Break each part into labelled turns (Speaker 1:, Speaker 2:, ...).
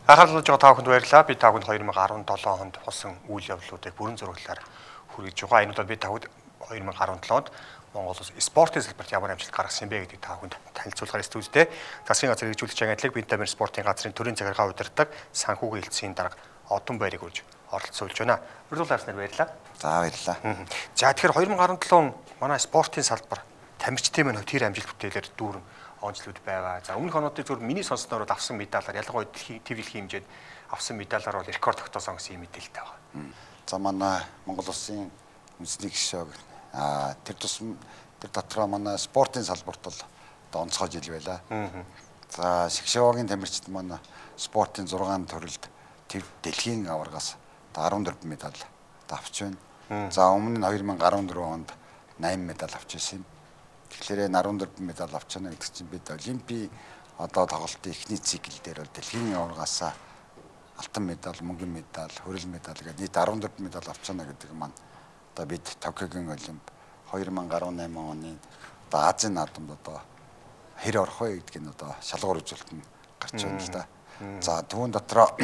Speaker 1: Анхаарал хандуулж байгаа та бүхэнд баярлалаа. Би та бүхэнд 2017 онд болсон үйл явдлуудыг бүрэн зураглалаар хүргэж байгаа. Энэ удаад би та бүхэнд 2017 онд Монгол улс спортын салбарт ямар амжилт гаргасан бэ гэдгийг та бүхэнд танилцуулахаар студидтэй засгийн газрын хэрэгжүүлэгч агентлаг Бинтамир спортын газрын төрийн захиргаа удирддаг санхүүгийн хэлтсийн дарга Одон Баярыг урьж оролцуулж байна. Урьдчилан харснаар баярлалаа.
Speaker 2: За, баярлалаа.
Speaker 1: За, тэгэхээр 2017 он манай спортын салбар тамирчдын маань хувьд хэр амжилт бүтээлээр дүүрэн онцлууд байгаа. За, өмнөх онуудыг зөвхөн миний сонссноор бол авсан медалаар, ялангуяа дэлхийн төв дэлхийн хэмжээнд авсан медалаар бол рекорд тогтоосон гэсэн юм мэдээлэлтэй байгаа.
Speaker 2: За, манай Монгол улсын үндэсний гишүүн тэр тусам тэр дотроо манай спортын салбарт бол одоо онцгой жил байлаа. За, шгшөөгийн тамирчид манай спортын 6 төрөлд төв дэлхийн аваргаас 14 медаль авч байна. За, өмнө нь 2014 онд 8 медаль авч ирсэн юм. Тэгэхээр 14 медаль авч байна гэдэг чинь бид олимпийн одоо тоглолтын эхний цикл дээр бол дэлхийн аваргаас алтан медаль, мөнгөн медаль, хүрэл медаль гэдэг нийт 14 медаль авч байна гэдэг маань одоо бид Токиогийн олимп 2018 оны одоо Азийн наадамд одоо хэр орох вэ гэдг нь одоо шалгуур үзүүлэлт нь гарч байна л да. За, түүн дотроо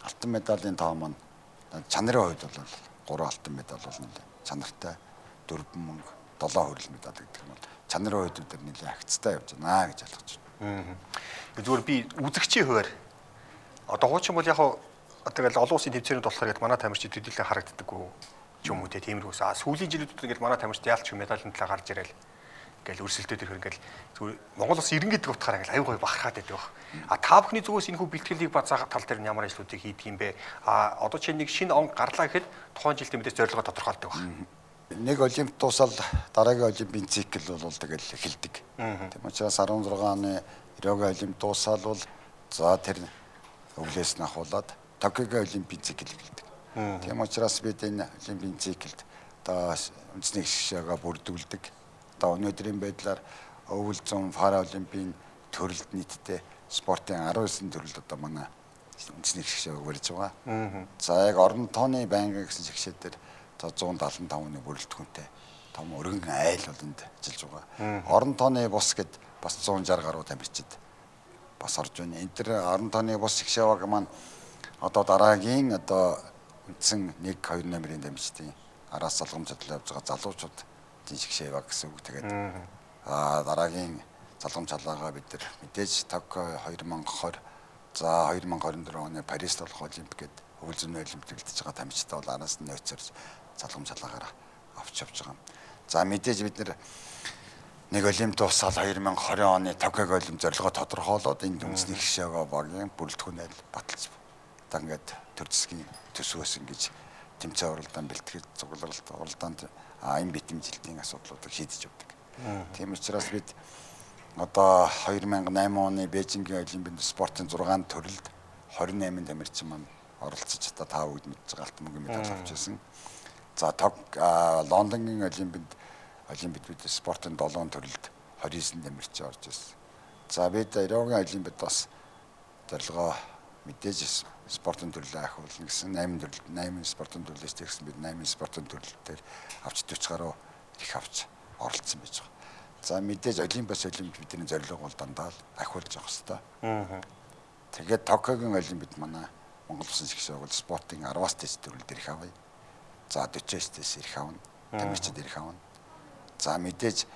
Speaker 2: алтан медалийн тоо маань чанарын хувьд бол 3 алтан медаль бол нэлээ чанартай, 4 мөнгө, 7 хүрэл медаль гэдэг нь бол чанарын хувьд бид нар нэлээ хагцтай явж байна гэж ойлгож
Speaker 1: байна. Зүгээр би үзэгчийн хуваар одоо хуучин бол яг тэгэл олон улсын тэмцээнүүд болохоор гээд манай тамирчид төдийлөн харагддаггүй ч юм уу те, тиймэрхүүс. А сүүлийн жилүүдэд ингээл манай тамирчид яалч медалийн талаа гарч ирэл ингээл өрсөлдөд ирэхэр ингээл зүгээр Монгол улс ирэн гэдэг утгаараа ингээл аюу гой бахархаад байдаг баг. А та бүхний зүгээс энэхүү бэлтгэлийг базаах тал дээр нь ямар ажлуудыг хийдэг юм бэ? А одоо чинь нэг шинэ он гарлаа гэхэд тухайн жилдээ мэдээж зорилгоо тодорхойлдог баг.
Speaker 2: Нэг олимп дуусал дараагийн олимпийн цикл бол тэгэл эхэлдэг. Тийм учраас 16 оны Риогийн олимп дуусаал бол за тэр өвлөөс нь ахуулаад Токиогийн олимпийн цикл эхэлдэг. Тийм учраас бид энэ олимпийн циклд одоо үндэсний гишүүнээ бүрдүүлдэг. Одоо өнөөдрийн байдлаар өвөл зүүн паралимпийн төрөлд нийтдээ спортын 19 төрөлд одоо манай үндэсний гишүүнээ барьж байгаа. За, яг орон тооны байнгын гэсэн шгшээ дээр за 175 хүний бүрэлдэхүүнтэй том өргөн айл бол энд ажиллаж байгаа. Орон тооны бус гэд бас 160 гаруй тамирчид бас орж байна. Энэ төр орон тооны бус шгшээ маань одоо дараагийн одоо үндсэн 1 2 номерын тамирчдын араас залгамж хөдлөө явж байгаа залуучууд зин шгшээ гэсэн үг. Тэгээд дараагийн залгамж халаагаа бид нар мэдээж Токио 2020, за 2024 оны Парист болох олимп гээд өвөл зүүнний олимпиад бэлдэж байгаа тамирчдаа бол араас нь нөөцөөр залгамж халаагаараа авч явж байгаа. За, мэдээж бид нар нэг олимп дуусаад 2020 оны Токиогийн олимп зорилгоо тодорхойлоод энд үндэсний гишүүнээ багийн бүрэлдэхүүнээ баталж одоо ингээд төр засгийн төсвөөс ингэж тэмцээн уралдаан бэлтгэл цугларалт уралдаанд энэ битэмжилтийн асуудлуудыг шийдэж явдаг. Тийм учраас бид одоо 2008 оны Бээжингийн олимпиад спортын 6 төрөлд 28 тамирчин маань оролцож одоо та бүгд мэдж байгаа алтан мөнгөний медаль авч ирсэн. За, Лондонгийн олимпиад бид спортын 7 төрөлд 29 тамирчин орж ирсэн. За, бид Риогийн олимпиад бас зорилгоо мэдээж спортын төрлөө ахиулна гэсэн 8 төрөл 8 спортын төрлөөс тэгсэн бид 8 спортын төрөл дээр авч 40 гаруй их авч оролцсон байж байгаа. За, мэдээж олимпиас олимпиад бидний зорилго бол дандаа л ахиулж явах хэвээр. Тэгээд Токиогийн олимпиад манай Монгол улсын шгшээ бол спортын 10-аас дээш төрөл дээр их авъя. За, 49-ээс ирэх авна. Тамирчид ирэх авна. За, мэдээж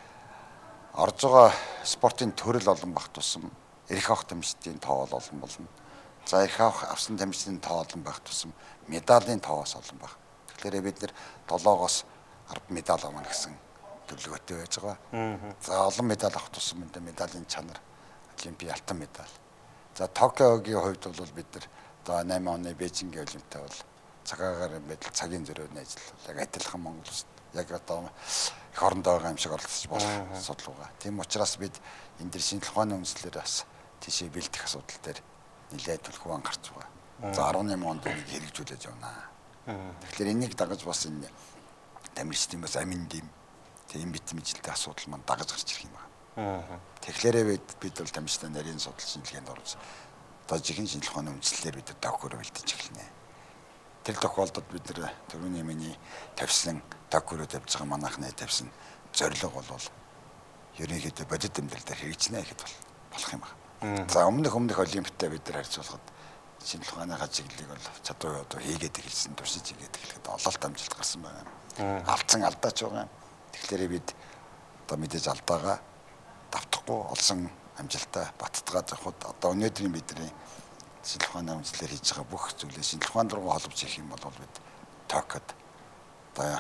Speaker 2: орж байгаа спортын төрөл олон байх тусам эрх авах тамирчдын тоо олон болно. За, эрх авах авсан тамирчдын тоо олон байх тусам медалийн тоос олон байх. Тэгэхээр бид нэр 7-оос 10 медаль авна гэсэн төлөвлөгөөтэй байж байгаа. За, олон медаль авах тусам медалийн чанар олимпийн алтан медаль. За, Токиогийн хувьд бол бид нар одоо 8 оны Бээжингийн олимпиад бол цагаагаар байдал цагийн зөрөөний ажил яг адилхан Монгол улсад яг одоо эх орондоо байгаа юм шиг оролцож болох асуудал байгаа. Тийм учраас бид энэ дэр шинжлэх ухааны үндслээр бас тийшээ бэлдэх асуудал дээр нэлээд түлхүү анхаарч байгаа. За, 18 онд энийг хэрэгжүүлэж явна. Тэгэхээр энийг дагаж бас энэ тамирчдын бас амин дэм тийм битэмжилтэй асуудал маань дагаж гарч ирэх юм байна. Тэгэхээр бид бол тамирчдаа нарийн судал шинжилгээнд орж одоо жихэн шинжлэх ухааны үндслээр бид доктороо бэлдэж эхэлнэ. Тэр тохиолдолд бид нар түрүүний миний тавьсан доктороо тавьж байгаа манайхны тавьсан зорилго бол ерөнхийдөө бодит амьдрал дээр хэрэгжинэ гэхэд болох юм байна. За, өмнөх олимпиадтай бид нар харьцуулахад шинжлэх ухааныхаа чиглэлийг бол чадвар одоо хийгээд эхэлсэн, туршиж хийгээд эхлэхэд ололт амжилт гарсан байгаа юм. Алдсан алдаач байгаа юм. Тэгэхээр бид одоо мэдээж алдаагаа давтахгүй олсон амжилтаа баттгаад явхад одоо өнөөдрийн бидний шинжлэх ухааны үндэслэлээр хийж байгаа бүх зүйлээ шинжлэх ухаан руу холбож хийх юм бол бид Токиод одоо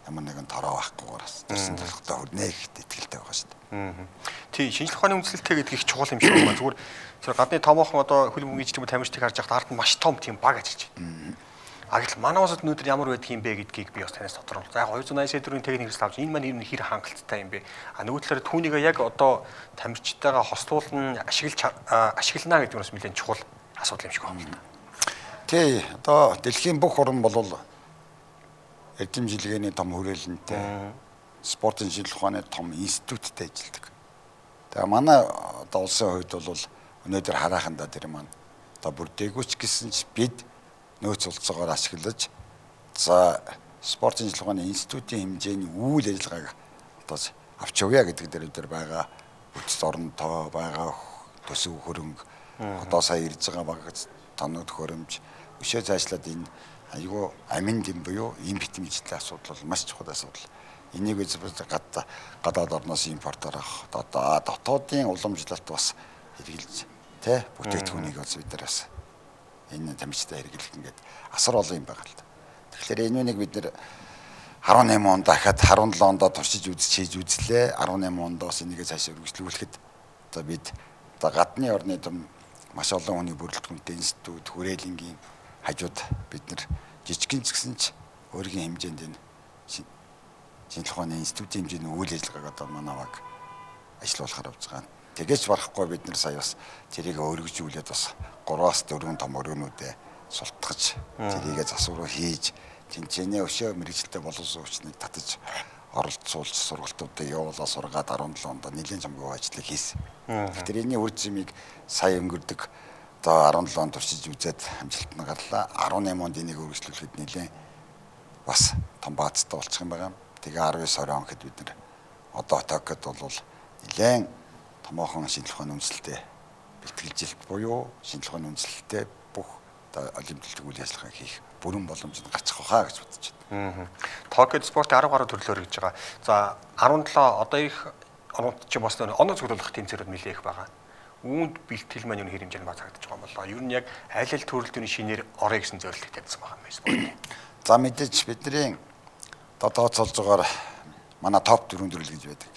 Speaker 2: ямар нэгэн тороо байхгүйгээр төрсэн зорилготой хүрнэ гэхэд итгэлтэй байгаа шүү дээ.
Speaker 1: Тийм, шинжлэх ухааны үндэслэлтэй гэдэг их чухал юм шиг байна. Зүгээр гадны томоохон одоо хөл бөмбөгийн ч юм уу тамирчдыг харж байхад ард нь маш том тийм баг ажиллаж байна. А гэтэл манай улсад өнөөдөр ямар байдаг юм бэ гэдгийг би бас танаас тодорхойлох. За яг 284-ийн техник хэрэгсэл авч энэ маань ер нь хэр хангалттай юм бэ? А нөгөө талаараа түүнийгээ яг одоо тамирчдтайгаа хослуулна, ашиглаж ашиглана гэдэг нь бас нэлээд чухал асуудал юм шиг байна.
Speaker 2: Тий, одоо дэлхийн бүх орн бол эрдэм жилгээний том хүрээлэнтэй, спортын шинжлэх ухааны том институттэй ажилладаг. Тэгээ манай одоо улсын хувьд бол өнөөдөр харахандаа тэр маань одоо бүрдээгүй ч гэсэн ч бид нөөц олцоогоор ашиглаж за спортын шинжлэх ухааны институтын хэмжээний үйл ажиллагааг одоо авч явъя гэдэг дээр байгаа бүтц оронтоо байгаа төсөв хөрөнгө одоо сая ирж байгаа баг тоног төхөөрөмж өшөө цаашлаад энэ айгүй амин дэм буюу им битэмжтэй асуудал бол маш чухал асуудал. Энийг гадаад орноос импортоор авах одоо дотоодын уламжлалт бас хэрэгжилж тэ бүтээгдэхүүнийг бас бид нар бас энэ тамирчтай хэрэглэх ингээд асар олон юм байгаа л да. Тэгэхээр энэ үнийг бид нэр 18 онд дахиад 17 онд туршиж үзэж хийж үзлээ. 18 онд бас энийгээ цаашаа үргэлжлүүлэхэд одоо бид одоо гадны орны том маш олон хүний бүрэлдэхүүнтэй институт хүрээлэнгийн хажууд бид нэр жижигэн ч гэсэн ч өөрийн хэмжээнд энэ шинжлэх ухааны институтын хэмжээний үйл ажиллагааг одоо манай баг ажилуулахар явж байгаа. Тэгэж барахгүй бид нар сая бас тэрийг өргөжүүлээд бас 3-4 том өрөөнүүдээ султгаж тэрийгэ засвар руу хийж тэнцэнэ өшөө мэрэгчлээ боловсон хүчнийг татаж оролцуулж сургалтуудыг явуулаа сургаад 17 онд нэлээд чамгүй ажлыг хийсэн. Тэгэхээр энэний үр жимийг сая өнгөрдөг одоо 17 онд туршиж үзээд амжилт нь гарлаа. 18 онд энийг өргөжлүүлэхэд нэлээд бас том баацтай болчих юм байгаа. Тэгээ 19 20 он гэхэд бид нар одоо Токиод бол нэлээд томоохон шинжлэх ухааны үндэслэлтэй бэлтгэлжилт буюу шинжлэх ухааны үндэслэлтэй бүх одоо олимп төлөлтөг үйл ажиллагаа хийх бүрэн боломж нь гарчих байхаа гэж бодож
Speaker 1: байна. Токиод спортын 10 гаруй төрлөөр гэж байгаа. За 17 одоо их онууд чинь бас оноо цуглуулах тэмцээнүүд нэлээд их байгаа. Үүнд бэлтгэл маань юу хэр хэмжээнд бацаагдаж байгаа юм болоо. Ер нь яг аль аль төрөлд нь шинээр орё гэсэн зорилго тавьсан байгаа юм спортын.
Speaker 2: За мэдээж бидний одоо тооцоолж байгаагаар манай топ 4 төрөл гэж байдаг.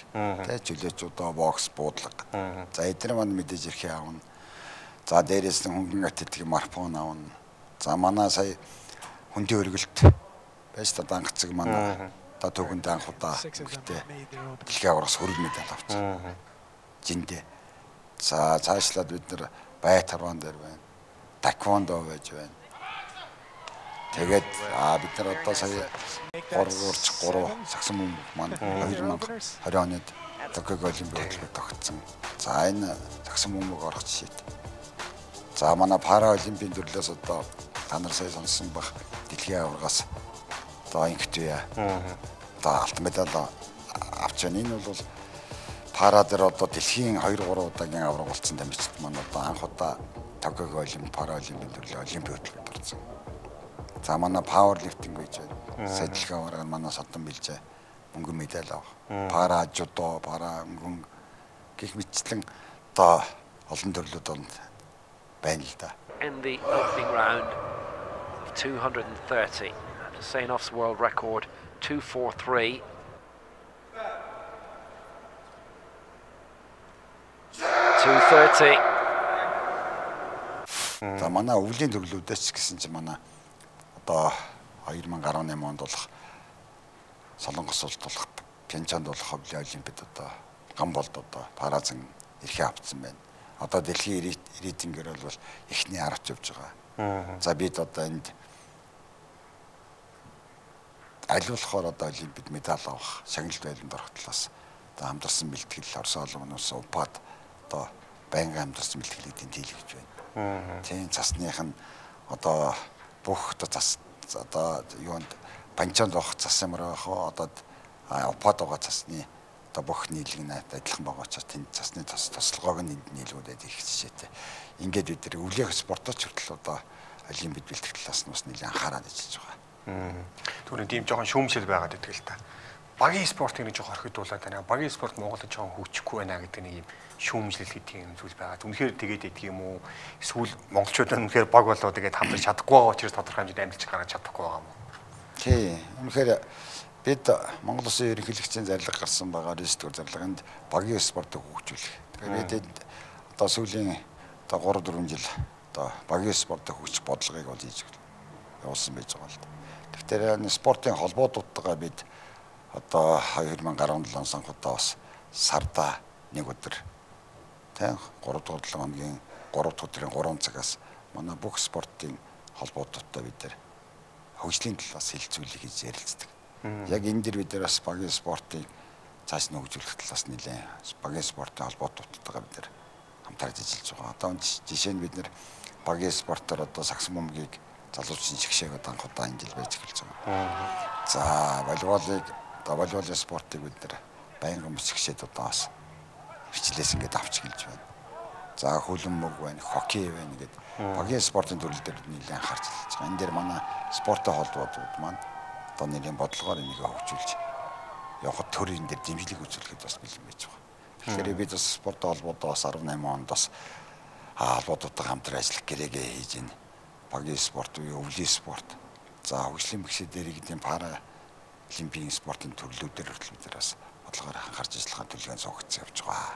Speaker 2: Тэ чөлөөчүүдөө бокс, буудлага. За эдгээр маань мэдээж эрхээ авна. За дээрээс нь хөнгөн атлетик марафон авна. За манай сая хөндийн өргөлт байж та дангацэг манай одоо төгөнд анх удаа гэхдээ дэлхийн аваргаас хөрөг медаль авсан. Жиндээ. За цаашлаад бид нар байт харван дээр байна. Таквондо байж байна. Тэгээд бид нар одоо сая 3 сагсан бөмбөг маань 2020 онд Токио олимпийн хөтөлбөрт тогтсон. За энэ сагсан бөмбөг орох жишээтэй. За манай пара олимпийн төрлөөс одоо та нар сая сонссон бах дэлхийн аваргаас одоо инхтвэ одоо алтан медаль авч байна. Энэ бол пара дээр одоо дэлхийн 2 3 удаагийн аварга болсон тамирчид маань одоо анх удаа Токио олимп пара олимпийн төрлөө олимпийн хөтөлбөрт орсон. За манай пауэрлифтинг гэж байна. Сая дэлхийн аварга манай содон билжээ мөнгөн медаль авах. Пара жудо, пара мөнгөн гэх мэтчлэн одоо олон төрлүүд донд байна л да.
Speaker 3: In the opening round of 230. Huseynov's world record 243. 230.
Speaker 2: За манай өвлийн төрлүүдээс ч гэсэн чи манай одоо 2018 онд болох Солонгос улс болох Пхенчанд болох өвлийн олимпиад одоо гам болд одоо паразан эрхээ авцсан байна. Одоо дэлхийн рейтингээр бол эхний 10-т явж байгаа. За бид одоо энд аль болохоор одоо олимпиад медаль авах, шагналт байланд орох талаас одоо хамтарсан бэлтгэл Орос олон улс УПАД одоо байнгын хамтарсан бэлтгэлийг тэмдэглэж байна. Тийм цасных нь одоо бүх одоо цас одоо юунд панчанд авах цас ямар байх вэ? Одоо УПАД байгаа цасны одоо бүх нийлэг нь адилхан байгаа учраас тэнд цасны тослогоог нь энд нийлгүүлээд их жишээтэй. Ингээд бид нар өвлөх спортоор ч хүртэл одоо олимпиад бэлтгэх талаас нь бас нэлээд анхаарал ажиллаж байгаа.
Speaker 1: Түүний тийм жоохон шүүмжил байгаад байдаг л та. Багийн спортыг нэг жоохон орхидуулаад байна. Багийн спорт Монголд жоохон хөгжихгүй байна гэдэг нэг юм шүүмжлэл гэдэг юм зүйл байгаа. Үнэхээр тэгээд идэх юм уу? Эсвэл монголчууд үнэхээр баг болоо тэгээд хамтарч чадахгүй байгаа учраас тодорхой хэмжээнд амжилт гаргаж чадахгүй байгаа юм уу?
Speaker 2: Тий. Үнэхээр бид Монгол Улсын ерөнхийлөгчийн зарлага гарсан байгаа 9 дугаар зарлаганд багийн спортыг хөгжүүлэх. Тэгээд бид одоо сүүлийн одоо 3 4 жил одоо багийн спортыг хөгжих бодлогыг бол хийж явуулсан байж байгаа л да. Тэгэхээр спортын холбоотуудтайгаа бид одоо 2017 он санхудаа бас сарда нэг өдөр тийм 3 дугаар 7 хоногийн 3 дахь өдрийн 3 цагаас манай бүх спортын холбоотуудтай бид нар хөгжлийн талаас хэлцүүлэг хийж ярилцдаг. Яг энэ дэр бид нар бас багийн спортыг цааш нь хөгжүүлэх талаас нэлээд багийн спортын холбоотуудтайгаа бид нар хамтарч ажиллаж байгаа. Одоо жишээ нь бид нар багийн спортоор одоо сагсан бөмбөгийг залуучин шигшээг одоо анх удаа энэ жил байж эхэлж байгаа. За волейболыг одоо волейболын спортыг бид нар байнгын шигшээд одоо бас хичээлээс ингээд авч гэлж байна. За хөлбөмбөг байна, хоккей байна гэдэг багийн спортын төрөл дээр нэлээд анхаарч ажиллаж байгаа. Энэ дээр манай спортын холбоотууд маань одоо нэлээд бодлогоор энийг хөгжүүлж явахад төр энэ дээр дэмжлэг үзүүлэхэд бас бэлэн байж байгаа. Тэгэхээр бид бас спортын холбоодоо бас 18 онд бас холбоотуудтай хамтран ажиллах гэрээгээ хийж байна. Багийн спорт буюу өвлийн спорт. За хөгжлийн бэгсээ дээр гэдэг пара олимпийн спортын төрлүүдээр хүртэл бид бас бодлогоор анхаарч ажиллахын төлөвлөгөө суугдсан явж байгаа.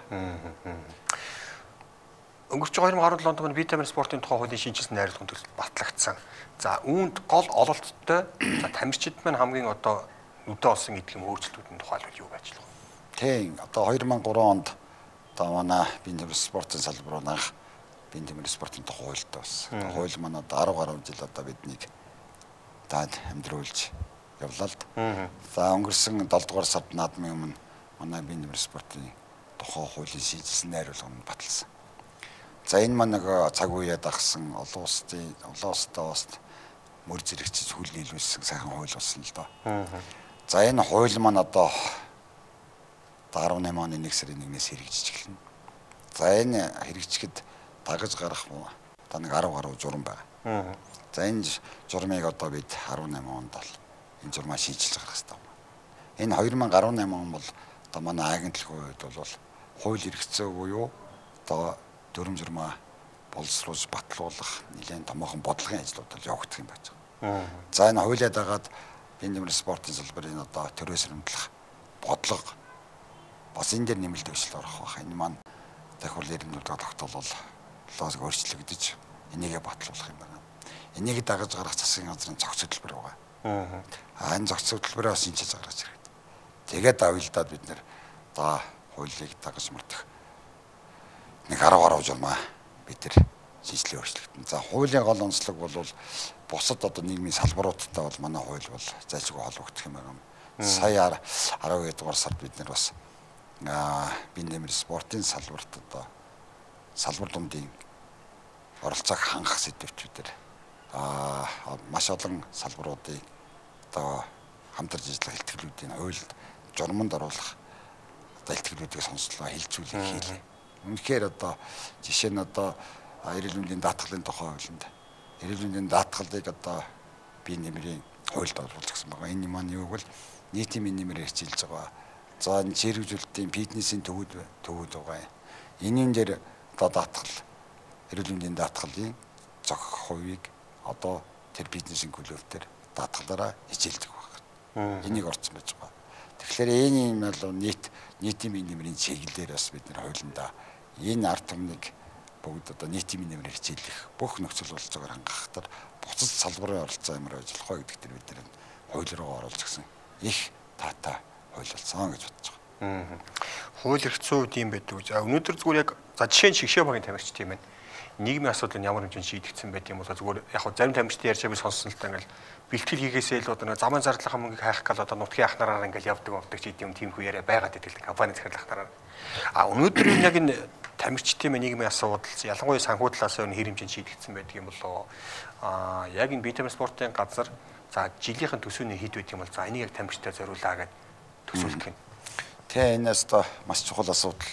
Speaker 1: Өнгөрч 2017 онд маань бие тамир спортын тухай хуулийн шинэчилсэн найруулгын төлөв батлагдсан. За үүнд гол ололттой за тамирчид маань хамгийн одоо нүдэ олсон гэдэг юм өөрчлөлтүүдийн тухай л юу байж л вэ?
Speaker 2: Тийм одоо 2003 онд одоо манай бие тамир спортын салбар руу анх бие тамир спортын тухай хуультай болсон. Хууль маань одоо 10 гаруй жил одоо биднийг даад амьдруулж явлаа л. За өнгөрсөн 7 дугаар сард наадмын өмнө манай бие тамир спортын тухай хуулийн шинэчилсэн найруулга нь баталсан. За энэ маань нэг цаг үеэ дагсан олон улсын олон улстай бас мөр зэрэгчж хөл нийлүүлсэн сайхан хууль болсон л доо. За энэ хууль маань одоо 18 оны 1 сарын 1-ээс хэрэгжиж эхэлнэ. За энэ хэрэгжихэд дагаж гарах одоо нэг 10 гаруй журам байна. За энэ журмыг одоо бид 18 онд бол энэ журмаа шинэчилж гаргах хэрэгтэй байна. Энэ 2018 он бол одоо манай агентлагийн хувьд бол хууль эрх зүй буюу одоо дүрм журмаа боловсруулж батлуулах нэлээд томоохон бодлогын ажлууд бол явагдах юм байж байгаа. За энэ хуулиа дагаад бие тамир спортын салбарын одоо төрөөс хөрөмтлөх бодлого бас энэ дээр нэмэлт өөрчлөлт орох байх. Энэ маань дахиад 94 дахь тогтоол бол өөрчлөгдөж энийгээ батлуулах юм байна. Энийг дагаж гаргах засгийн газрын зохиц хөтөлбөр байгаа. Аа энэ зохиц хөтөлбөрөө бас шинэчилж гаргаж ирээд. Тэгээд давилдаад бид нэр за хуулийг дагаж мөрдөх нэг 10 гаруй журмаа бид нар шинэчлэн өөрчлөгдөн. За хуулийн гол онцлог бол бусад одоо нийгмийн салбаруудтай бол манай хууль бол зайлшгүй холбогдох юм байна. Сая 12 дугаар сард бид нар бас бие тамир спортын салбарт одоо салбар дундын оролцоог хангах сэдвт бид нар маш олон салбаруудыг одоо хамтарч ажиллах илтгэлүүдийн хуульд журманд оруулах одоо илтгэлүүдийг сонслоо, хилцүүлэг хийлээ. Үнэхээр одоо жишээ нь одоо эрүүл мэндийн даатгалын тухай хуулинд эрүүл мэндийн даатгалыг одоо бие тамирын хуульд оруулж гисэн байгаа. Энэ маань юу гэвэл нийтийн бие тамирээр хичээлж байгаа. За энэ чирэгжүүлэлтийн фитнесийн төвүүд байгаа. Энийн дээр одоо даатгал эрүүл мэндийн даатгалын зохих хувийг одоо тэр фитнесийн клуб дээр даатгалаараа хичээлдэг байна. Энийг орцсон байж байгаа. Тэгэхээр энэ юм бол нийтийн бие тамирын чиглэлээр бас бид нар хуулиндаа энэ ард түмнийг бүгд одоо нийтийн бие тамирээр хичээлэх бүх нөхцөл бололцоогоор хангахтар буцаж салбарын оролцоо ямар ажиллах вэ гэдэг дээр бид нар хууль руу оруулж гисэн их таатай хууль болсон гэж бодож байгаа.
Speaker 1: Хууль эрх зүйн үед юм байдаг. За өнөөдөр зүгээр яг за жишээ нь шигшээ багийн тамирчид юм байна. Нийгмийн асуудал нь ямар хэмжээнд шийдэгдсэн байт юм бол зүгээр яг зарим тамирчдын ярьж байгааг би сонссон л та ингээл бэлтгэл хийгээсээ илүү одоо замын зарлахын мөнгийг хайх гал одоо нутгийн ах нараар ингээл явдаг ч гэдэм тийм хүү яриа байгаад байдаг л компани захирлах нараар. А өнөөдөр энэ яг энэ тамирчдын нийгмийн асуудал ялангуяа санхүү талаас нь хэр хэмжээнд шийдэгдсэн байдаг юм болоо. А яг энэ бие тамир спортын газар за жилийнхэн төсөөний хэд байдаг юм бол за энийг яг тамирчтай зориулаа гэд төсөөлөх юм.
Speaker 2: Тэ энэс одоо маш чухал асуудал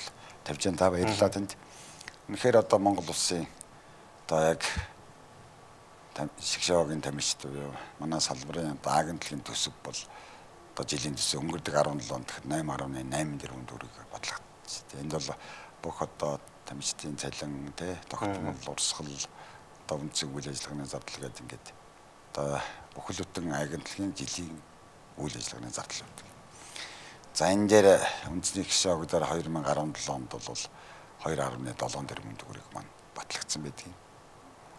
Speaker 2: тавьж байна, та баярлалаа танд. Үнэхээр одоо Монгол улсын одоо яг шигшээгийн тамирчид буюу манай салбарын одоо агентлагийн төсөв бол одоо жилийн төсөв өнгөрдөг 17 онд 8.8 тэрбум төгрөг батлагдсан. Энд бол бүх одоо тамирчдын цалин, тэ тогтмол, урсгал, одоо үндсэн үйл ажиллагааны зардал гэдэг ингээд одоо бүхэл бүтэн агентлагийн жилийн үйл ажиллагааны зардал байдаг. За энэ дээр үндэсний гишүүн дээр 2017 онд бол 2.7 тэрбум төгрөг маань батлагдсан байдаг.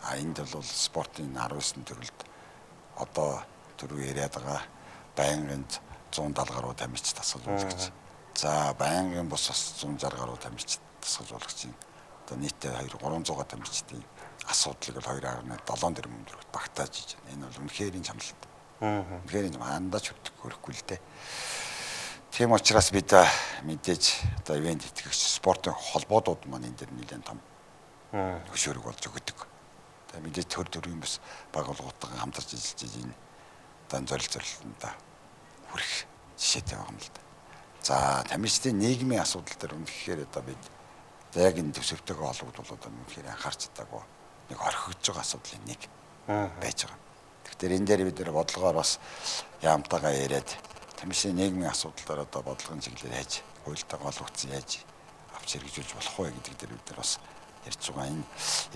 Speaker 2: А энд бол спортын 19 төрөлд одоо түрүү яриад байгаа байнгын 170 гаруй тамирч дасгалжуулагч. За байнгын бус бас 160 гаруй тамирч дасгалжуулагчийн одоо нийтдээ 2 300 тамирчдын асуудлыг бол 2.7 тэрбум төгрөгт багтааж иж байна. Энэ бол үнэхээр чамлалт. Үнэхээр хандаж хөрөхгүй л дээ. Тийм учраас бид мэдээж одоо ивент итгэгч спортын холбоодууд маань энэ дэр нэлээд том хөшөөрөг болж өгдөг. Тэгээ мэдээж төр төрийн бас байгууллагуудтайгаа хамтарч ажиллаж энэ одоо зорилтод хүрэх жишээтэй байгаа юм л да. За тамирчдын нийгмийн асуудал дээр үнэхээр одоо бид яг энэ төсөвтэйгээ холбогдвол одоо үнэхээр анхаарч чадаагүй нэг орхигдож байгаа асуудлын нэг байж байгаа. Тэгэхээр энэ дээр бид нэр бодлогоор бас яамтайгаа яриад тамирчдын нийгмийн асуудал дээр одоо бодлогын чиглэлээр яаж хуультайгаа холбогдсон яаж авч хэрэгжүүлж болох вэ гэдэг дээр бид нар бас ярьж байгаа. Энэ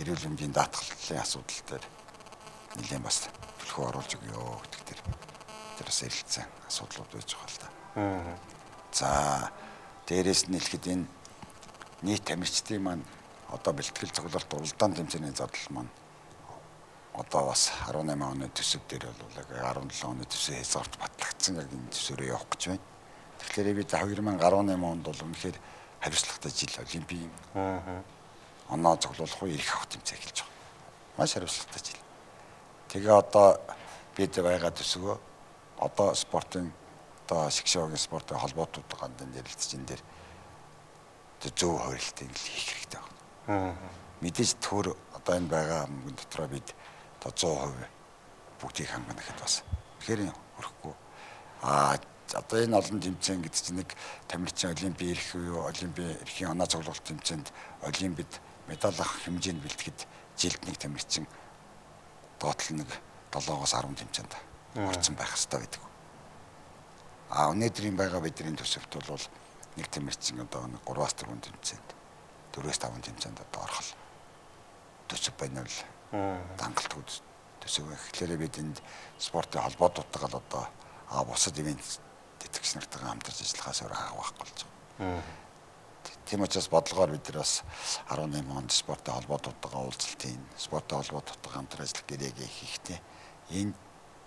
Speaker 2: эрүүл мэндийн даатгалын асуудал дээр нэлээд бас түлхүү оруулж өгөө гэдэг дээр бид бас ярилцсан асуудлууд байж байгаа л да. За дээрээс нь хэлэхэд энэ нийт тамирчдын маань одоо бэлтгэл цуглалт уралдаан тэмцээний зардал маань одоо бас 18 оны төсөв дээр бол яг 17 оны төсөв хязгаарт батлагдсан яг энэ төсөөрөө явах гэж байна. Тэгэхээр бид 2018 онд бол үнэхээр хариуцлагатай жил олимпийн оноо цуглуулах уу эрх авах тэмцээн эхэлж байгаа. Маш хариуцлагатай жил. Тэгээ одоо бид байгаа төсөвөө одоо спортын одоо шигшээгийн спортын холбоотуудаа гандан ярилцж энэ дээр зөв хувирлтыг хийх хэрэгтэй байна. Мэдээж төр одоо энэ байгаа мөнгөн дотроо бид одоо 100% бүгдийг хангана гэхэд бас тэгэхээр хөрөхгүй. А одоо энэ олон тэмцээн гэдэг чинь нэг тамирчин олимпийн эрх юу олимпийн эрхийн оноо цуглуулалт тэмцээнд олимпиад медаль авах хэмжээнд бэлтгэхэд жилд нэг тамирчин доотлол нэг 7-оос 10 тэмцээнд орсон байх хэрэгтэй байдаг. А өнөөдрийн байгаа бидний төсөвт бол нэг тамирчин одоо нэг 3-4 тэмцээнд 4-5 тэмцээнд одоо орох төсөв байна л дангалтгүй төсөв. Тэгэхээр бид энд спортын холбоотуудтайгаа л одоо бусад ивент тэтгэгч нартайгаа хамтарч ажиллахаас өөр арга байхгүй болж байгаа. Тийм учраас бодлогоор бид нар бас 18 онд спортын холбоотуудтайгаа уулзалт хийн, спортын холбоотуудтайгаа хамтар ажиллах гэрээгээ хийхдээ энэ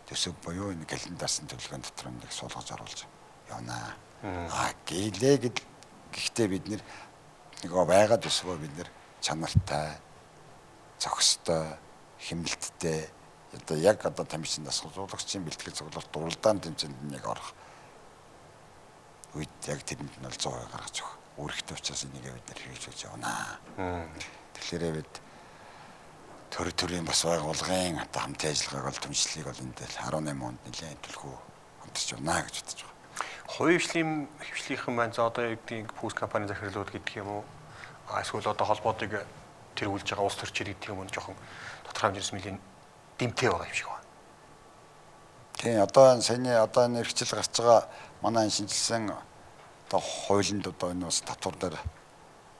Speaker 2: төсөв буюу энэ календарсан төлөвлөгөөн дотор нэг суулгаж оруулж явна. А гэлээ гэхдээ бид нэр нөгөө байгаа төсвөө бид нэр чанартай, зохистой, хэмнэлттэй одоо яг одоо тамирчин дасгалжуулагчийн бэлтгэл цуглуулалт уралдаан тэмцээнд нэг орох үед яг тэрэнд нь бол 100% гаргаж өгөх үүрэгтэй учраас энийг бид нэр хэрэгжүүлж явна. Тэгэхээр бид төр төрийн бас байгууллагын одоо хамтын ажиллагааг бол түншлэлийг бол энд 18 онд нэлээд түлхүү хамтарч явна гэж бодож байгаа.
Speaker 1: Хувийн хвшлийн хвшлийнхэн маань за одоо яг гэдгийг пүүс компани захирлууд гэдэг юм уу? Эсвэл одоо холбоодыг тэргүүлж байгаа улс төрчид гэдэг юм уу жоохон тодорхой хэмжээс нэлийн дэмтэй байгаа юм шиг байна.
Speaker 2: Тийм одоо саяны одоо энэ эрхчлэл гарч байгаа манай энэ шинжилсэн одоо хуулинд одоо энэ бас татвар дээр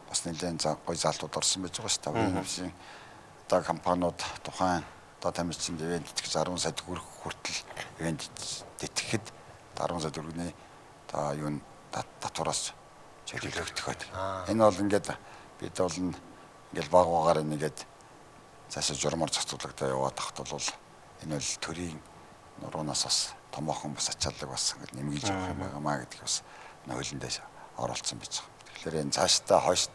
Speaker 2: бас нэлээд гой залтууд орсон байж байгаа шүү дээ. Хувийн хвшлийн одоо компаниуд тухайн одоо тамирчинд ивент тэтгэж 10 сая төгрөг хүртэл ивент тэтгэхэд 10 сая төгрөгийн одоо юу татвараас чөлөөлөгдөх байдаг. Энэ бол ингээд бид бол ингээд баг багаар нэгээд цаашаа журмаар зохицуулагтай яваад тахт бол энэ бол төрийн нуруунаас бас томоохон бас ачааллыг бас ингээд нэмгэлж авах юм байгаамаа гэдгийг бас хуулиндээ оруулсан байж байгаа. Тэгэхээр энэ цаашдаа хойш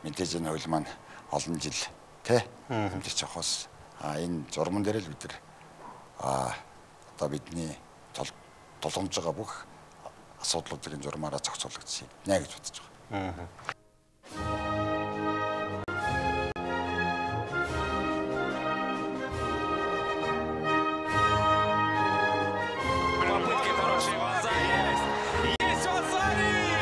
Speaker 2: мэдээж энэ хууль маань олон жил тэ хэмжиж авахос энэ журман дээр л бид нар одоо бидний тулгамж байгаа бүх асуудлуудыг энэ журмаараа зохицуулагдсан нэ гэж бодож байгаа.
Speaker 4: Попытки хорошие. Вазари есть! Есть Вазари!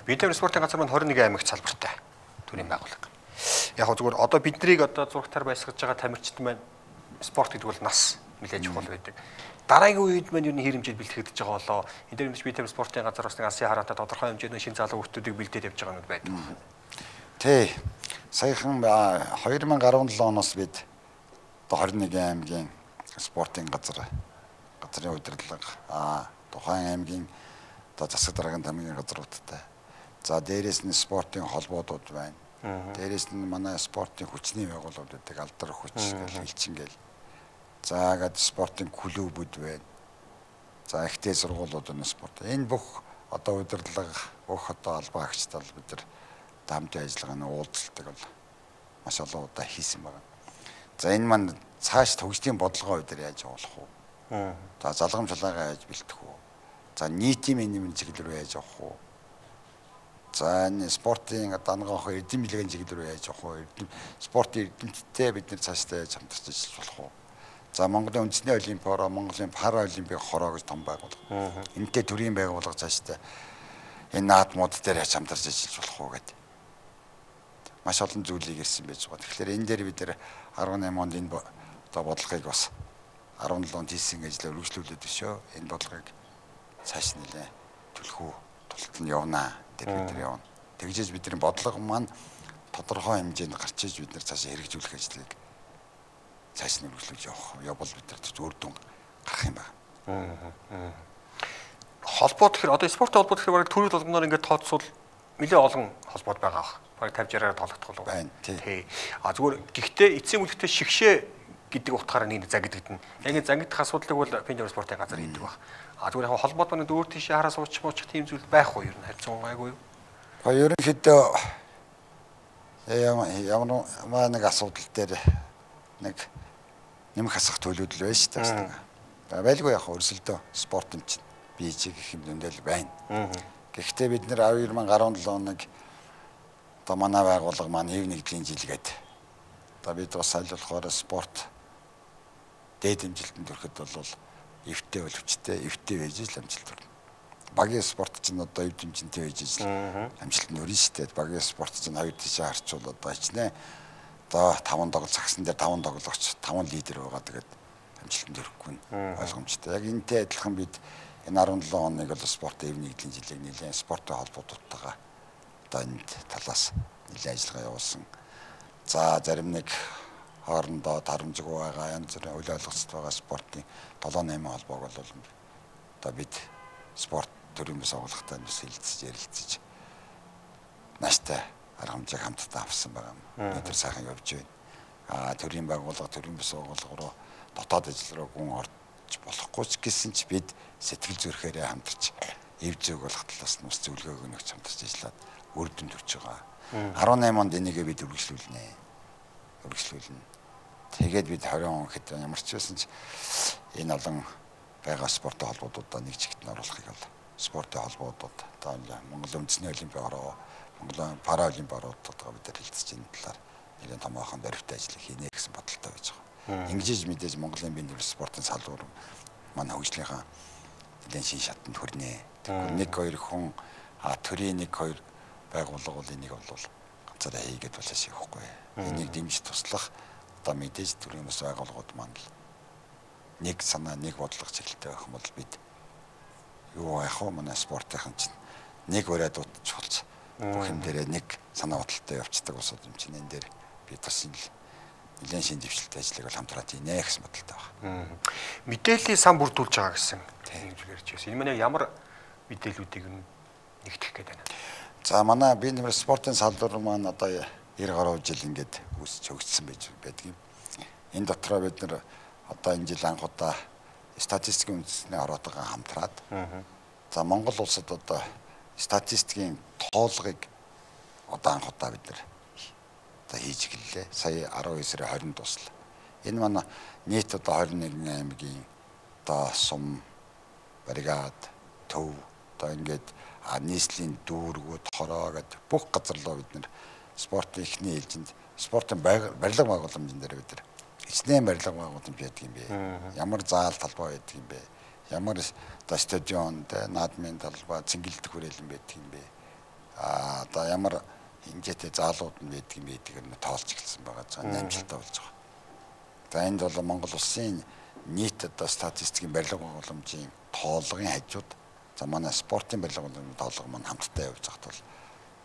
Speaker 1: Биеийн тамир спортын газар маань 21 аймагт салбартай төрийн байгууллага. Яг хөө зүгээр одоо биднийг одоо зурагтаар байсгаж байгаа тамирчид маань спорт гэдэг бол нас нэлээд чухал байдаг. Дараагийн үед маань юу нэг хэр хэмжээд бэлтгэгдэж байгаа болоо. Энэ дээр мэдээж биеийн тамир спортын газар бас нэг алсын хараатай тодорхой хэмжээний шин залуу хүмүүсийг бэлдээд явж байгаа юмуд байдаг.
Speaker 2: Тий. Саяхан 2017 оноос бид одоо 21 аймгийн спортын газрын удирдлага, тухайн аймгийн одоо засаг даргын тамирын газруудтай. За дээрээс нь спортын холбоодууд байна. Дээрээс нь манай спортын хүчний байгууллагууд байдаг. Алдар хүч гэл элчин гэл. За гээд спортын клубүүд байна. За ихтэй сургуулиуд байна спорт. Энэ бүх одоо удирдлага, бүх одоо албан агчдал бид нар хамтын ажиллагааны уулзалтыг бол маш олон удаа хийсэн байна. За энэ маань цааш төгсдийн бодлогоо бид нар яаж явуулах вэ? За залгам шалаагаа яаж бэлтгэх вэ? За нийтийн менежмент чиглэл рүү яаж явах вэ? За энэ спортын дангах эрдэм билгийн чиглэл рүү яаж явах вэ? Эрдэм спортын эрдэмтдтэй бид нар цаашдаа яаж хамтарч ажиллаж болох вэ? За Монголын үндэсний олимпиороо, Монголын параолимпик хороо гэж том байгууллага. Энтэй төрийн байгууллага цаашдаа энэ наадмууд дээр яаж хамтарч ажиллаж болох вэ гэдэг маш олон зүйлийг ирсэн байж байгаа. Тэгэхээр энэ дээр бид нар 18 онд энэ одоо бодлогыг бас 17 онд хийсэн ажлаа үргэлжлүүлээд өшөө. Энэ бодлогыг цааш нэлээ түлхүү тултал нь явнаа. Тэр бид нар явна. Тэгжээж бидний бодлого маань тодорхой хэмжээнд гарч иж бид нар цаашаа хэрэгжүүлэх ажлыг цааш нь үргэлжлүүлж явах. Явбал бид нар үр дүн гарах юм байна.
Speaker 1: Холбоо тэгэхээр одоо спортын холбоо тэгэхээр бараг төрөл болгоноор ингээд тооцвол нэлээ олон холбоод байгаа бах. Бараг 50 60-аар тоологдох болов.
Speaker 2: Байна тий.
Speaker 1: А зүгээр гэхдээ эцсийн бүлэгтээ шигшээ гэдэг утгаараа нэг загидагдана. Яг энэ загидах асуудлыг бол биеийн тамир спортын газар хийдэг баг. А зүгээр яг холбоод маань өөр тийшээ хараа суучих муучих тийм зүйл байх уу ер нь харьцан гайгүй юу?
Speaker 2: А ерөнхийдөө ямар нэг асуудал дээр нэг нэмэх хасах төлөвлөл байна шүү дээ. Байлгүй яг өрсөлдөө спорт юм чинь бие чиг гэх юм зөндөл байна. Гэхдээ бид нэр 2017 оног одоо манай байгууллага маань хэв нэгдлийн жил гээд одоо бид бас аль болохоор спорт дээд хэмжилтэнд хүрэхэд бол эвтэй бол хүчтэй, эвтэй байж л амжилт хүрнэ. Багийн спорт чинь одоо эв дэмжинтэй байж л амжилтанд хүрнэ шүү дээ. Багийн спорт чинь хоёр тийшээ харчвал одоо хичнээн одоо 5 тоглолт цагсан дээр 5 тоглогч, 5 лидер байгаа тэгээд амжилтанд хүрэхгүй нь ойлгомжтой. Яг энэтэй адилхан бид энэ 17 оныг бол спортын эв нэгдлийн жилийг нэлээд спортын холбоотуудтайгаа одоо энэ талаас нэлээд ажиллагаа явуулсан. За зарим нэг хоорондоо тарамжгүй байгаа янз бүрийн үл ойлголцтой байгаа спортын 7 8 холбоог бол одоо бид спорт төрийн бас агуулгатай бас хэлцэж ярилцаж нааштай арга хэмжээг хамтдаа авсан байгаа юм. Өнөөдөр сайхан явж байна. А төрийн байгууллага, төрийн бас агуулга руу дотоод ажил руу гүн орж болохгүй ч гэсэн ч бид сэтгэл зүрхээрээ хамтарч эв зүйг болох талаас нь бас зөвлөгөөг өгч хамтарч ажиллаад үр дүнд хүрч байгаа. 18 онд энийгээ бид үргэлжлүүлнэ. Үргэлжлүүлнэ. Тэгээд бид 20 он гэхэд ямар ч байсан ч энэ олон байгаа спортын холбоодуудаа нэг чигт нь оруулахыг бол спортын холбоодууд одоо Монгол үндэсний олимпийн хороо, Монголын параолимпийн ороодуудаа бид нар хэлцэж энэ талаар нэлээд томоохон дөрвтэй ажлыг хийнэ гэсэн бодолтой байж байгаа. Ингэж мэдээж Монголын биеийн тамир спортын салбар манай хөгжлийнхаа нэлээд шин шатанд хүрнэ. Тэгэхгүй 1 2 хүн төрийн 1 2 байгууллага бол энийг бол ганцаараа хийгээд бол цааш явахгүй. Энийг дэмжиж туслах одоо мэдээж төрийн бас байгууллагууд маань л нэг санаа, нэг бодлого чиглэлтэй байх юм бол бид юу яах вэ? Манай спортынхан чинь нэг ураа дутж бүх юм дээрээ нэг санаа бодолтой явцдаг улсууд юм чинь энэ дээр бид бас нэлээд шин дэвшилтэй ажлыг бол хамтраад хийнэ гэсэн бодолтой байна.
Speaker 1: Мэдээллийн сан бүрдүүлж байгаа гэсэн тийм зүйл ярьж байсан. Энэ маань ямар мэдээллүүдийг нэгтгэх гээд байна?
Speaker 2: За манай биеийн тамир спортын салбар маань одоо 90 гаруй жил ингээд үүсч хөгжсөн байж байдаг юм. Энэ дотроо бид нар одоо энэ жил анх удаа статистикийн үндэсний ороотойгоо хамтраад за Монгол улсад одоо статистикийн тоолгыг одоо анх удаа бид нар одоо хийж эхэллээ. Сая 19 сарын 20-нд дуслаа. Энэ манай нийт одоо 21 аймгийн одоо сум, бригад, төв одоо ингээд нийслэлийн дүүргүүд, хороо гэдэг бүх газар руу бид нар спортын эхний ээлжинд спортын барилга байгууламжин дээр бид нар хичнээн барилга байгууламж байдаг юм бэ? Ямар заал талбай байдаг юм бэ? Ямар одоо стадион, наадмын талбай, цэнгэлдэх хүрээлэн байдаг юм бэ? Одоо ямар хэмжээтэй заалууд нь байдаг юм бэ гэдгийг нь тоолж эхэлсэн байгаа. За амжилттай болж байгаа. За энд бол Монгол улсын нийт одоо статистикийн барилга байгууламжийн тоолгын хажууд за манай спортын барилга байгууламжийн тоолго маань хамтдаа явж байхад бол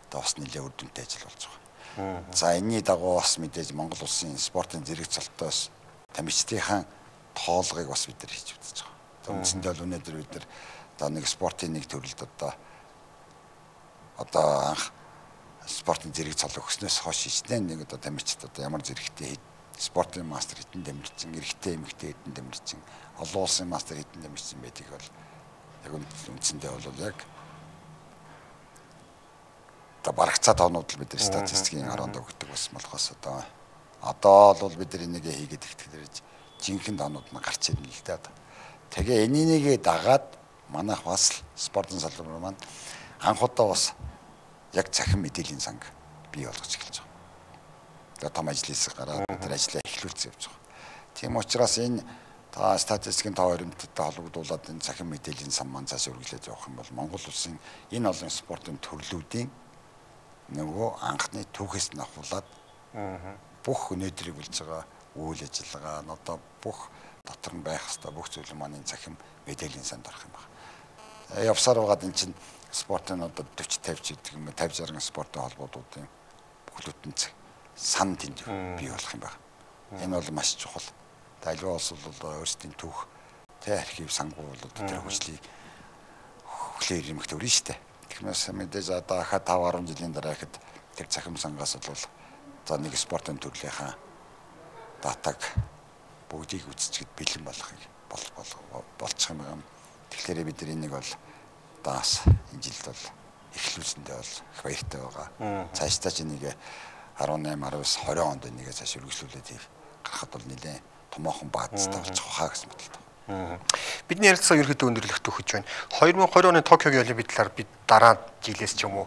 Speaker 2: одоо бас нэлээд үр дүнтэй ажил болж байгаа. За энэний дагуу бас мэдээж Монгол улсын спортын зэрэг цолтоос тамирчдынхаа тоолгыг бас бид нар хийж үзэж байгаа. За үндсэндээ бол өнөөдөр бид нар одоо нэг спортын нэг төрөлд одоо анх спортын зэрэг цол өгснөөс хойш хичнээн нэг одоо тамирчид одоо ямар зэрэгтэй спортын мастер хэдэн тамирчин, эрэгтэй эмэгтэй хэдэн тамирчин, олон улсын мастер хэдэн тамирчин байдгийг бол яг үндсэндээ бол яг одоо барагцаа тоонууд л бид нар статистикийн оронд өгдөг бас болохоос одоо бол бид нар энийг хийгээд ихтгэл жинхэнэ тоонууд нь гарч ирнэ л дээ. Тэгээ энэнийгээ дагаад манайх бас спортын салбар маань анх удаа бас яг цахим мэдээллийн санг бий болгож эхэлж байгаа. Одоо том ажил хэсэг гараад бид нар ажлаа эхлүүлсэн явж байгаа. Тийм учраас энэ та статистикийн тоо баримттай холбогдуулаад энэ цахим мэдээллийн сан маань цааш үргэлжлээд явах юм бол Монгол улсын энэ олон спортын төрлүүдийн нөгөө анхны түүхээс нь ахуулаад бүх өнөөдрийг болж байгаа үйл ажиллагаа нь одоо бүх дотор нь байх ёстой бүх зүйл маань энэ цахим мэдээллийн санд орох юм байна. Явсаар байгаад эн чинь спортын одоо 40 50 гэдэг юм 50 60 спортын холбоодуудын бүхлөтөнц сан тэнд бий болох юм байна. Энэ бол маш чухал. Аливаа улс бол өөрсдийн түүх тэ архив сангуу бол тэр хөгжлийг хөглөөр юмх төрнө шүү дээ. Тэгмээс мэдээж одоо ахаа 5 10 жилийн дараа ихэд тэр цахим сангаас бол за нэг спортын төрлийнхаа датаг бүгдийг үзчихэд бэлэн болохыг болчих юм байна. Тэгэхээр бид нар энийг бол даас энэ жилд бол эхлүүлсэндээ бол их баяртай байгаа. Цаашдаа ч энийг 18, 19, 20 онд энийг цааш үргэлжлүүлээд гаргахад бол нэлээд томоохон баазтай болчих хаа гэсэн бодолтой.
Speaker 1: Бидний ярилцлага ерөнхийдөө өндөрлөх төхөж байна. 2020 оны Токиогийн олимпиад талаар бид дараа жилээс ч юм уу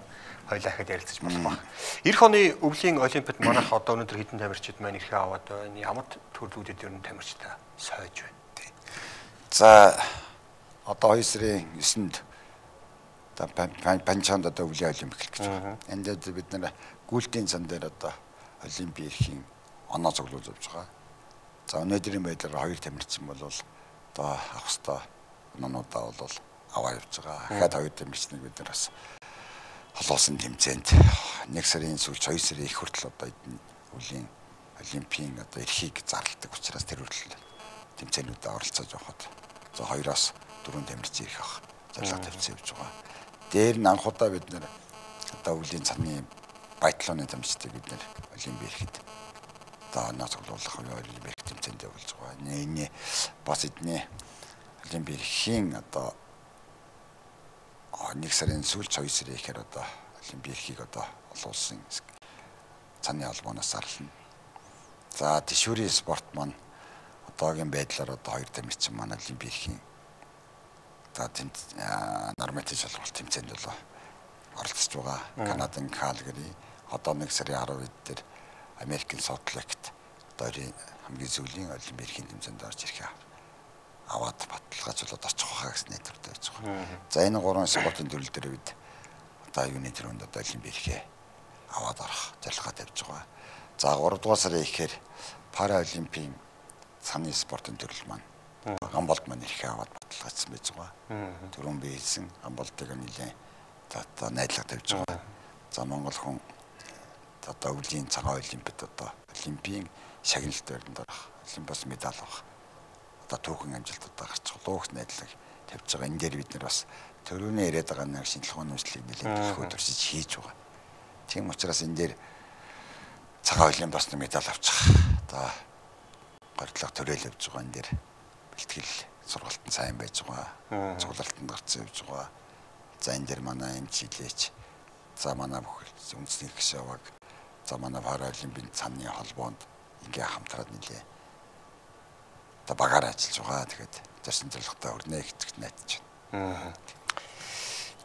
Speaker 1: хоёлаа ихэд ярилцаж болох байх. Ирэх оны өвлийн олимпиад манайх одоо өнөөдөр хэдэн тамирчид маань эрхээ аваад байна. Ямар төрлүүдэд ер нь тамирчтай сойж байна.
Speaker 2: За одоо 2 сарын 9-нд одоо Панчанд одоо өвлийн олимп эхлэх гэж байна. Энд дээр бид нар гүйлтийн сан дээр одоо олимпийн эрхийн оноо цуглуулж явж байгаа. За өнөөдрийн байдлаар 2 тамирчин бол одоо авах ёстой оноонуудаа бол аваа явж байгаа. Дахиад 2 тамирчныг бид нар бас олон улсын тэмцээнд 1 сарын сүүлч 2 сарын их хүртэл одоо эдэн өвлийн олимпийн одоо эрхийг зарладаг учраас тэр хүртэл тэмцээнүүдэд оролцож явахад за 2-оос 4 тамирчин ирэх авах зорилго тавьсан явж байгаа. Дээр нь анх удаа бид нар одоо өвлийн цаны байтлооны тамирчдыг бид нар олимпийн эрхэд одоо оноо цуглуулах олимпийн эрх тэмцээндээ болж байгаа. Энэ бас эдний олимпийн эрхийн одоо 1 сарын сүүлч 2 сарын ихээр одоо олимпийн эрхийг одоо олон улсын цаны холбооноос зарлана. За тэшүүрийн спорт маань одоогийн байдлаар одоо 2 тамирчин маань олимпийн эрхийн за норматив шалралт тэмцээнд бол оролцож байгаа. Канадын Калгари одоо 1 сарын 10-нд дээр Америкийн Солт Лейкт одоо хамгийн сүүлийн олимпийн эрхийн тэмцээнд орж ирэхээ аваад баталгаажуулаад очих байхаа гэсэн найдвартай байж байгаа. За энэ гурван спортын төрөл дээр бид одоо юуны төрөнд одоо олимпийн эрхээ аваад орох зорилгоо тавьж байгаа. За 3 дугаар сарын ихээр паралимпийн цаны спортын төрөл маань Гамболд маань эрхээ аваад баталгаажсан байж байгаа. Түрүүн би хэлсэн Гамболдыг нэлээд одоо найдлага тавьж байгаа. За Монгол хүн одоо өвлийн цагаан олимпиад одоо олимпийн шагналт байранд орох, олимпиас медаль авах одоо түүхэн амжилт одоо гарч байгаа. Лух найдлага тавьж байгаа. Энэ дээр бид нар бас төрөүний яриад байгаа нэг шинжилгээ ухааны үйлчлэгийг нэлээд төлхөө туршиж хийж байгаа. Тийм учраас энэ дээр цагаан олимпиас медаль авчих одоо горилго төрэөл явж байгаа. Энэ дээр бэлтгэл сургалт нь сайн байж байгаа. Цуглалтанд гарцсан явж байгаа. За энэ дээр манай эмчилээч, за манай бүх үндэсний гишүүн, за манай паралимпийн цанны холбоонд ингээ хамтраад нэлээ одоо багаар ажиллаж байгаа. Тэгэхээр зорьсон зорилготой хүрнэ гэж найдаж байна.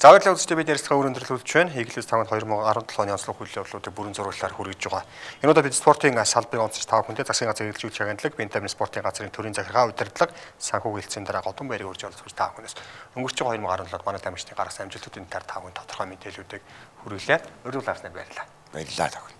Speaker 1: За баярлалаа үзэгчдээ, бид ярилцлага өөр өндөрлүүлж байна. Eagle News 5-нд 2017 оны онцлог үйл явдлуудыг бүрэн зураглалаар хүргэж байгаа. Энэ удаа бид спортын салбарын онцлог та бүхэндээ засгийн газрын эрэлжүүлж агентлаг, Бентамин спортын газрын төрийн захиргаа удирдлага санхүүгийн хэлтсийн дараа Годон баярыг урьж оролцож та бүхнээс өнгөрч байгаа 2017-д манай тамирчдын гаргасан амжилтуудын талаар та бүхэн тодорхой мэдээллүүдийг хүргэлээ. Урьдчилан авснаар баярлалаа.
Speaker 2: Баярлалаа тохино.